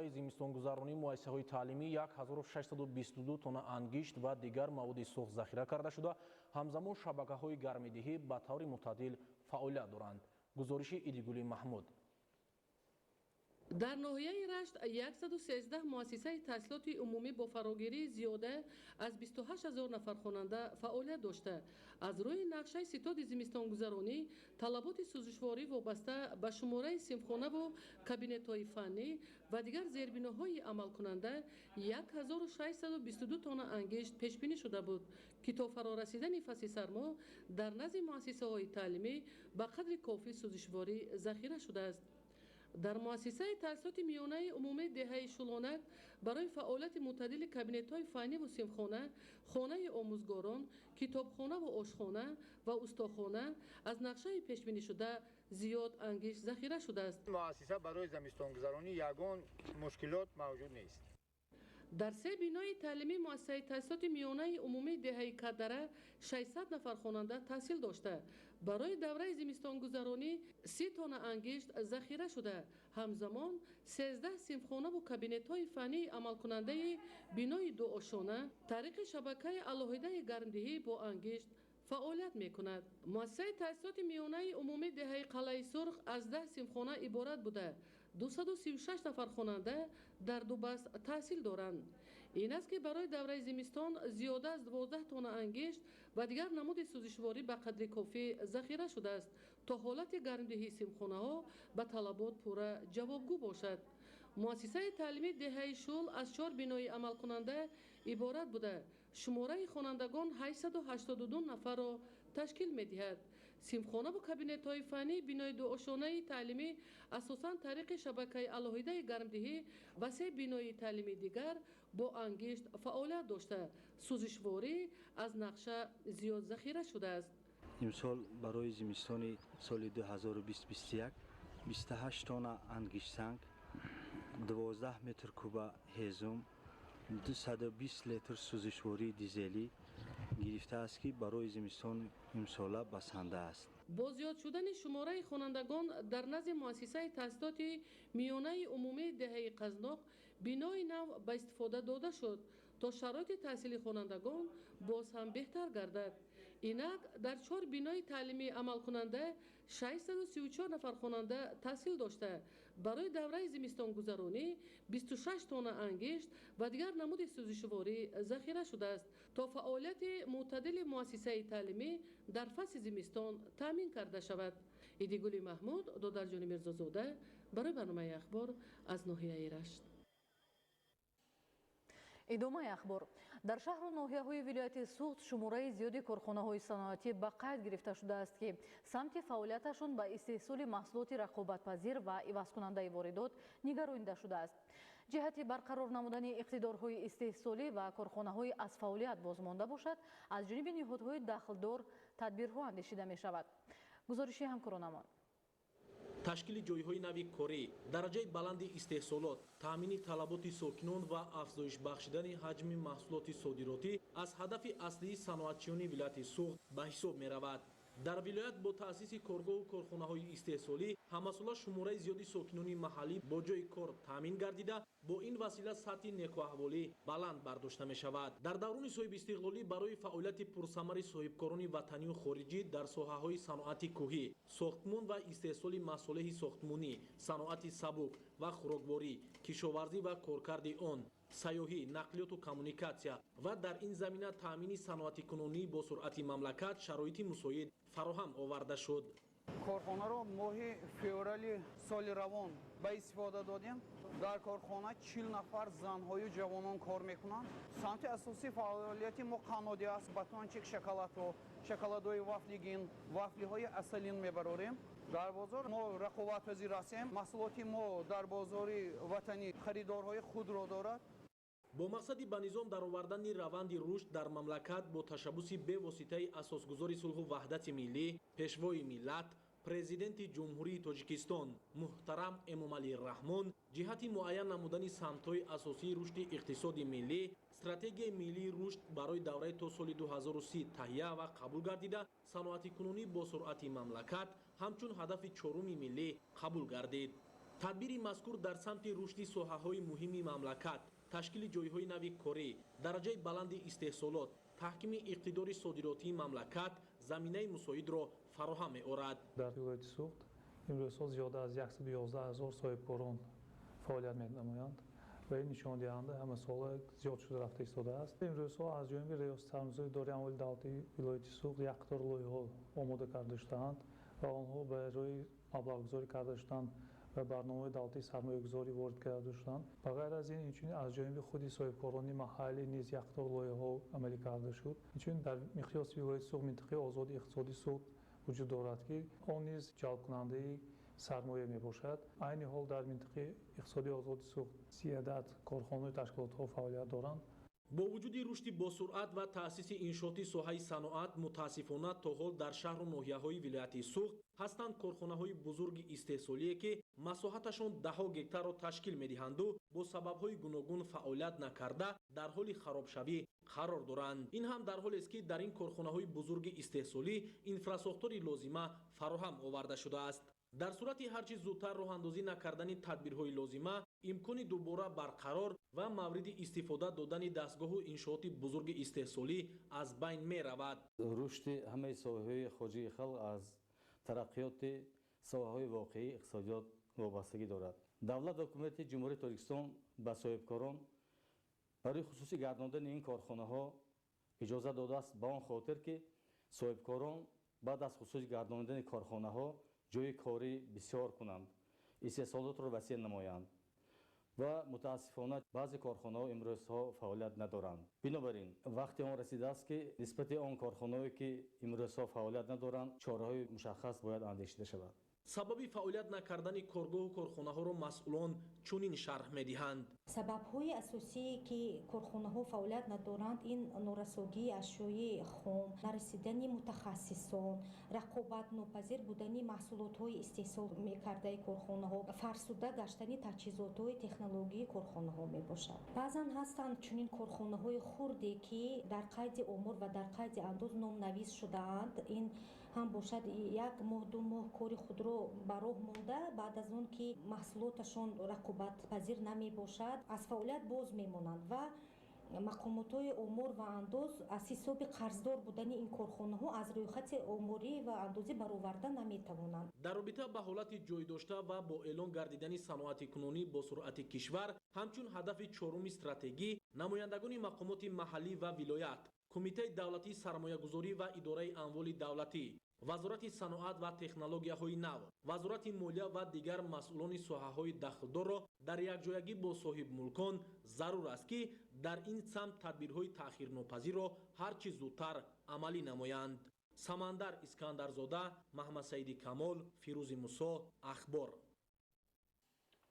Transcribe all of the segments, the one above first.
Давраи зимистонгузаронии муассисаҳои таълимӣ 1622 тонна ангишт ва дигар маводи сӯхт захира карда шуда, ҳамзамон шабакаҳои гармидиҳӣ ба таври мӯътадил фаъолият доранд. Гузориши Идигули Маҳмуд. Дар ноҳияи Рашт 113 муассисаи таҳсилоти умумӣ бо фарогирии зиёда аз 28 ҳазор нафар хонанда фаъолият дошта, аз рӯи нақшаи ситоди зимистонгузаронӣ талаботи сӯзишворӣ вобаста ба шумораи синфхонаву кабинетҳои фаннӣ ва дигар зербиноҳои амалкунанда 1622 тонна ангишт пешбинӣ шуда буд, ки то фарорасидани фасли сармо дар назди муассисаҳои таълимӣ ба қадри кофӣ сӯзишворӣ захира шудааст. Дар муассисаи таҳсилоти миёнаи умумии деҳаи Шулонак барои фаъолияти мӯътадили кабинетҳои фанниву синфхона, хонаи омӯзгорон, китобхонаву ошхона ва устохона аз нақшаи пешбинишуда зиёд ангишт захира шудааст. Муассиса барои зимистонгузаронӣ ягон мушкилот мавҷуд нест. Дар се бинои таълимии муассисаи таҳсилоти миёнаи умумии деҳаи Кадара 600 нафар хонанда таҳсил дошта, барои давраи зимистонгузаронӣ 30 тонна ангишт захира шуда, ҳамзамон 13 синфхонаву кабинетҳои фаннии амалкунандаи бинои дуошона тариқи шабакаи алоҳидаи гармдиҳӣ бо ангишт фаъолият мекунад. Муассисаи таҳсилоти миёнаи умумии деҳаи Қалъаи Сурх аз 10 синфхона иборат буда, 236 нафар хонанда дар ду баст таҳсил доранд. Ин аст, ки барои давраи зимистон зиёда аз 12 тонна ангишт ва дигар намуди сӯзишворӣ ба қадри кофӣ захира шудааст, то ҳолати гармдиҳии синфхонаҳо ба талабот пурра ҷавобгӯ бошад. Муассисаи таълимии деҳаи Шул аз чор бинои амалкунанда иборат буда, шумораи хонандагон 882 нафарро ташкил медиҳад. Синфхонаву кабинетҳои фаннии бинои дуошонаи таълимӣ асосан тариқи шабакаи алоҳидаи гармдиҳӣ ва се бинои таълимии дигар бо ангишт фаъолият дошта, сӯзишворӣ аз нақша зиёд захира шудааст. Имсол барои зимистони соли 2020-21 28 тонна ангиштсанг, 12 метр куба ҳезум, 220 литр сӯзишвории дизелӣ гирифтааст, ки барои зимистони имсола басанда аст. Бо зиёд шудани шумораи хонандагон дар назди муассисаи таҳсилоти миёнаи умумии деҳаи Қазноқ бинои нав ба истифода дода шуд, то шароити таҳсили хонандагон боз ҳам беҳтар гардад. Инак, дар чор бинои таълимии амалкунанда 634 нафар хонанда таҳсил дошта, барои давраи зимистонгузаронӣ 26 тонна ангишт ва дигар намуди сӯзишворӣ захира шудааст, то фаъолияти мӯътадили муассисаи таълимӣ дар фасли зимистон таъмин карда шавад. Идигули Маҳмуд, Додарҷони Мирзозода барои барномаи «Ахбор» аз ноҳияи Рашт. Идомаи ахбор. Дар шаҳру ноҳияҳои вилояти Суғд шумораи зиёди корхонаҳои саноатӣ ба қайд гирифта шудааст, ки самти фаъолияташон ба истеҳсоли маҳсулоти рақобатпазир ва ивазкунандаи воридот нигаронида шудааст. Ҷиҳати барқарор намудани иқтидорҳои истеҳсолӣ ва корхонаҳои аз фаъолият бозмонда бошад, аз ҷониби ниҳодҳои дахлдор тадбирҳо андешида мешавад. Гузориши ҳамкоронамон. Ташкили ҷойҳои нави корӣ, дараҷаи баланди истеҳсолот, таъмини талаботи сокинон ва афзоиш бахшидани ҳаҷми маҳсулоти содиротӣ аз ҳадафи аслии саноатчиёни вилояти Суғд ба ҳисоб меравад. Дар вилоят бо таъсиси коргоҳу корхонаҳои истеҳсолӣ ҳамасола шумораи зиёди сокинони маҳаллӣ бо ҷойи кор таъмин гардида, бо ин васила сатҳи некуаҳволӣ баланд бардошта мешавад. Дар даврони соҳибистиқлолӣ барои фаъолияти пурсамари соҳибкорони ватанию хориҷӣ дар соҳаҳои саноати кӯҳӣ, сохтмон ва истеҳсоли масолеҳи сохтмонӣ, саноати сабук ва хӯрокворӣ, кишоварзӣ ва коркарди он, сайёҳӣ, нақлиёту коммуникатсия ва дар ин замина таъмини саноатикунонии босуръати мамлакат шароити мусоид фароҳам оварда шуд. Корхонаро моҳи феврали соли равон ба истифода додем. Дар корхона 40 нафар занҳою ҷавонон кор мекунанд. Самти асосии фаъолияти мо қаннодӣ аст: батончик, шоколадҳо, шоколадҳои вафлигин, вафлиҳои асалин мебарорем. Дар бозор мо рақобатпазир ҳастем. Маҳсулоти мо дар бозори ватанӣ харидорҳои худро дорад. Бо мақсади ба низом даровардани раванди рушд дар мамлакат, бо ташаббуси бевоситаи асосгузори сулҳу ваҳдати миллӣ, Пешвои миллат, Президенти Ҷумҳурии Тоҷикистон муҳтарам Эмомалӣ Раҳмон, ҷиҳати муайян намудани самтҳои асосии рушди иқтисоди миллӣ, Стратегияи миллии рушд барои давраи то соли 2030 таҳия ва қабул гардида, саноатикунонӣ бо суръати мамлакат ҳамчун ҳадафи чоруми миллӣ қабул гардид. Тадбири мазкур дар самти рушди соҳаҳои муҳими мамлакат, ташкили ҷойҳои нави корӣ, дараҷаи баланди истеҳсолот, таҳкими иқтидори содиротии мамлакат заминаи мусоидро фароҳам меорад. Дар вилояти Суғд имрӯзҳо зиёда аз 111 ҳазор соҳибкорон фаъолият менамоянд ва ин нишондиҳанда ҳамасола зиёд шуда рафта истодааст. Имрӯзҳо аз ҷониби Риёсати сармоягузории Идораи амволи давлатии вилояти Суғд як қатор лоиҳаҳо омода карда шудаанд ва онҳо барои маблағгузорӣ карда шуданд ва барномаҳои давлатии сармоягузорӣ ворид карда шуданд. Ба ғайр аз ин, инчунин аз ҷониби худи соҳибкорони маҳаллӣ низ як қатор лоиҳаҳо амалӣ карда шуд. Инчунин дар миқёси вилояти Суғд минтақаи озоди иқтисодии Суғд вуҷуд дорад, ки он низ ҷалбкунандаи сармоя мебошад. Айни ҳол дар минтақаи иқтисодии озоди Суғд 30 адад корхонаҳои ташкилотҳо фаъолият доранд. Бо вуҷуди рушди босуръат ва таъсиси иншооти соҳаи саноат, мутаассифона то ҳол дар шаҳру ноҳияҳои вилояти Суғд ҳастанд корхонаҳои бузурги истеҳсолие, ки масоҳаташон даҳҳо гектарро ташкил медиҳанду бо сабабҳои гуногун фаъолият накарда дар ҳоли харобшавӣ қарор доранд. Ин ҳам дар ҳолест, ки дар ин корхонаҳои бузурги истеҳсолӣ инфрасохтори лозима фароҳам оварда шудааст. Дар сурати ҳарчи зудтар роҳандозӣ накардани тадбирҳои лозима, имкони дубора барқарор ва мавриди истифода додани дастгоҳу иншооти бузурги истеҳсолӣ аз байн меравад. Рушди ҳамаи соҳаҳои хоҷагии халқ аз тараққиёти соҳаҳои воқеии иқтисодиёт вобастагӣ дорад. Давлат ва ҳукумати Ҷумҳурии Тоҷикистон ба соҳибкорон барои хусусӣ гардондани ин корхонаҳо иҷоза додааст, ба он хотир ки соҳибкорон баъд аз хусусӣ гардондани корхонаҳо ҷойи корӣ бисёр кунанд, истеҳсолотро васеъ намоянд ва мутаассифона баъзе корхонаҳо имрӯзҳо фаъолият надоранд. Бинобар ин вақти он расидааст, ки нисбати он корхонаҳое ки имрӯзҳо фаъолият надоранд, чораҳои мушаххас бояд андешида шавад. Сабаби фаъолият накардани коргоҳу корхонаҳоро масъулон чунин шарҳ медиҳанд. Сабабҳои асосие, ки корхонаҳо фаъолият надоранд, ин норасогии ашёи хом, нарасидани мутахассисон, рақобатнопазир будани маҳсулотҳои истеҳсол мекардаи корхонаҳо, фарсуда гаштани таҷҳизотҳои технологии корхонаҳо мебошад. Баъзан ҳастанд чунин корхонаҳои хурде, ки дар қайди омор ва дар қайди андоз номнавис шудаанд. Ин ҳам бошад, як моҳ, 2 моҳ кори худро ба роҳ монда, баъд аз он ки маҳсулоташон рақобатпазир намебошад, аз фаъолият боз мемонанд ва мақомотҳои омор ва андоз аз ҳисоби қарздор будани ин корхонаҳо аз рӯйхати оморӣ ва андозӣ бароварда наметавонанд. Дар робита ба ҳолати ҷойдошта ва бо эълон гардидани саноати кунунӣ бо суръати кишвар ҳамчун ҳадафи чоруми стратегӣ, намояндагони мақомоти маҳаллӣ ва вилоят, Кумитаи давлатии сармоягузорӣ ва идораи амволи давлатӣ, Вазорати саноат ва технологияҳои нав, Вазорати молия ва дигар масъулони соҳаҳои дахлдорро дар якҷоягӣ бо соҳибмулкон зарур аст, ки дар ин самт тадбирҳои таъхирнопазирро ҳарчи зудтар амалӣ намоянд. Самандар Искандарзода, Маҳмадсаиди Камол, Фирӯзи Мусо, Ахбор.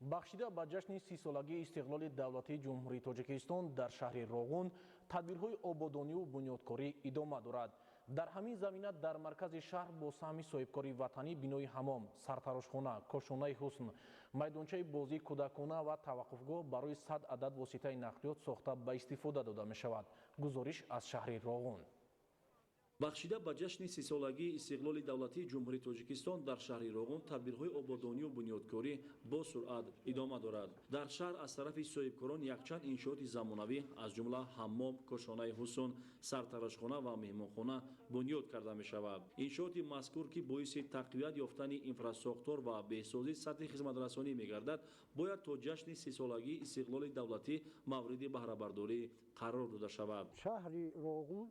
Бахшида ба ҷашни 30-солагии истиқлоли давлатии Ҷумҳурии Тоҷикистон дар шаҳри Роғун тадбирҳои ободониву бунёдкорӣ идома дорад. Дар ҳамин замина дар маркази шаҳр бо саҳми соҳибкори ватанӣ бинои ҳамом, сартарошхона, кошонаи ҳусн, майдончаи бозии кӯдакона ва таваққуфгоҳ барои 100 адад воситаи нақлиёт сохта ба истифода дода мешавад. Гузориш аз шаҳри Роғун. Бахшида ба ҷашни 30-солагии истиқлоли давлатии Ҷумҳурии Тоҷикистон дар шаҳри Роғун тадбирҳои ободониву бунёдкорӣ бо суръат идома дорад. Дар шаҳр аз тарафи соҳибкорон якчанд иншооти замонавӣ, аз ҷумла ҳаммом, кошонаи ҳусн, сартарошхона ва меҳмонхона бунёд карда мешавад. Иншооти мазкур, ки боиси тақвият ёфтани инфрасохтор ва беҳсозии сатҳи хизматрасонӣ мегардад, бояд то ҷашни 30-солагии истиқлоли давлатӣ мавриди баҳрабардорӣ қарор дода шавад. Шаҳри Роғун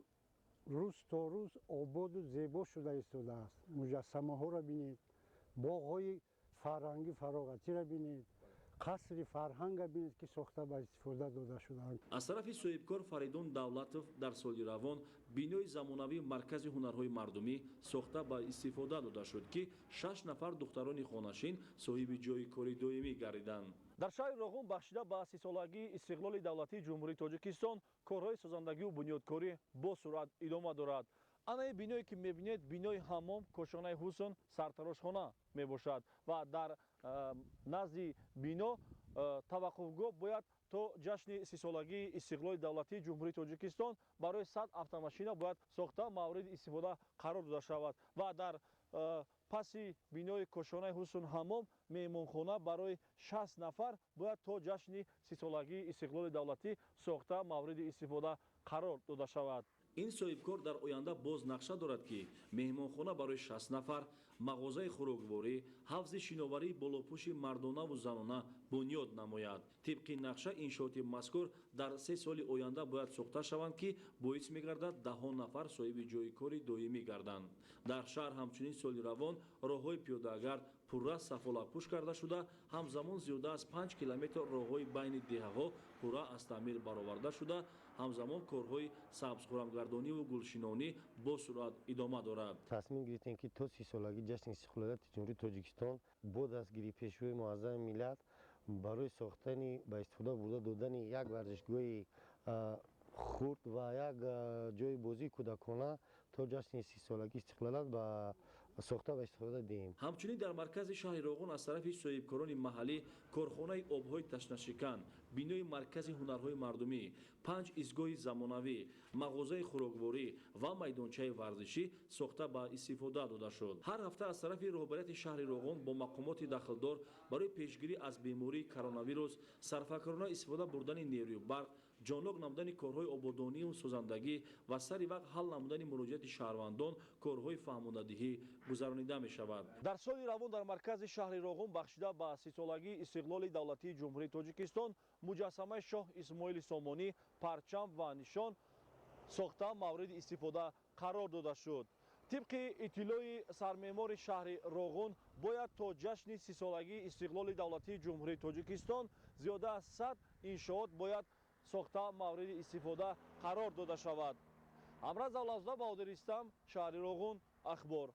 рӯз то рӯз ободу зебо шуда истодааст. Муҷассамаҳоро бинед, боғҳои фарҳангӣ фароғатиро бинед, қасри фарҳанга бинед, ки сохта ба истифода дода шудаанд. Аз тарафи соҳибкор Фаридун Давлатов дар соли равон бинои замонавии маркази ҳунарҳои мардумӣ сохта ба истифода дода шуд, ки 6 нафар духтарони хонашин соҳиби ҷойи кори доимӣ гардиданд. Дар шаҳри Роғун бахшида ба 30-солагии истиқлоли давлатии Ҷумҳурии Тоҷикистон корҳои созандагиву бунёдкорӣ бо суръат идома дорад. Анаи биное ки мебинед, бинои ҳаммом, кошонаи ҳусн, сартарошхона мебошад ва дар назди бино таваққуфгоҳ бояд то ҷашни 30-солагии истиқлоли давлатии Ҷумҳурии Тоҷикистон барои 100 автомашина бояд сохта мавриди истифода қарор дода шавад ва дар Паси бинои Кошонаи ҳусн ҳаммом меҳмонхона барои 60 нафар бояд то ҷашни 30-солагии истиқлоли давлатӣ сохта мавриди истифода қарор дода шавад. Ин соҳибкор дар оянда боз нақша дорад, ки меҳмонхона барои 60 нафар, мағозаи хӯрокворӣ, ҳавзи шиноварии болопӯши мардонаву занона бунёд намояд. Тибқи нақша, иншооти мазкур дар 3 соли оянда бояд сохта шаванд, ки боис мегардад даҳон нафар соҳиби ҷойи кори доимӣ гарданд. Дар шаҳр ҳамчунин соли равон роҳҳои пиёдагард пурра сафолапӯш карда шуда, ҳамзамон зиёда аз 5 километр роҳҳои байни деҳаҳо пурра аз таъмир бароварда шуда, ҳамзамон корҳои сабзхӯрамгардониву гулшинонӣ бо суръат идома дорад. Тасмим гирифтем, ки то 30-солагии ҷашни истиқлолияти Ҷумҳурии Тоҷикистон бо дастгирии Пешвои Муаззами миллат барои сохтани, ба истифода бурда додани як варзишгоҳи хурд ва як ҷои бозии кӯдакона то ҷашни 30-солагии истиқлолият ба сохта ва истифода диҳем. Ҳамчунин дар маркази шаҳри Роғун аз тарафи соҳибкорони маҳаллӣ корхонаи обҳои ташнашикан, бинои маркази ҳунарҳои мардумӣ, 5 изгоҳи замонавӣ, мағозаи хӯрокворӣ ва майдончаи варзишӣ сохта ба истифода дода шуд. Ҳар ҳафта аз тарафи роҳбарияти шаҳри Роғун бо мақомоти дахлдор барои пешгирӣ аз бемории коронавирус, сарфакорона истифода бурдани нерӯи барқ, ҷоннок намудани корҳои ободонию созандагӣ ва сари вақт ҳал намудани муроҷиати шаҳрвандон корҳои фаҳмондадиҳӣ гузаронида мешавад. Дар соли равон дар маркази шаҳри Роғун бахшида ба 30-солагии истиқлоли давлатии Ҷумҳурии Тоҷикистон муҷассамаи шоҳ Исмоили Сомонӣ, парчам ва нишон сохта мавриди истифода қарор дода шуд. Тибқи иттилои сармеъмори шаҳри Роғун бояд то ҷашни 30-солагии истиқлоли давлатии Ҷумҳурии Тоҷикистон зиёда аз 100 иншоот бояд сохта мавриди истифода қарор дода шавад. Ҳамраз Авлазода, Баҳодир Истам, шаҳри Роғун, Ахбор.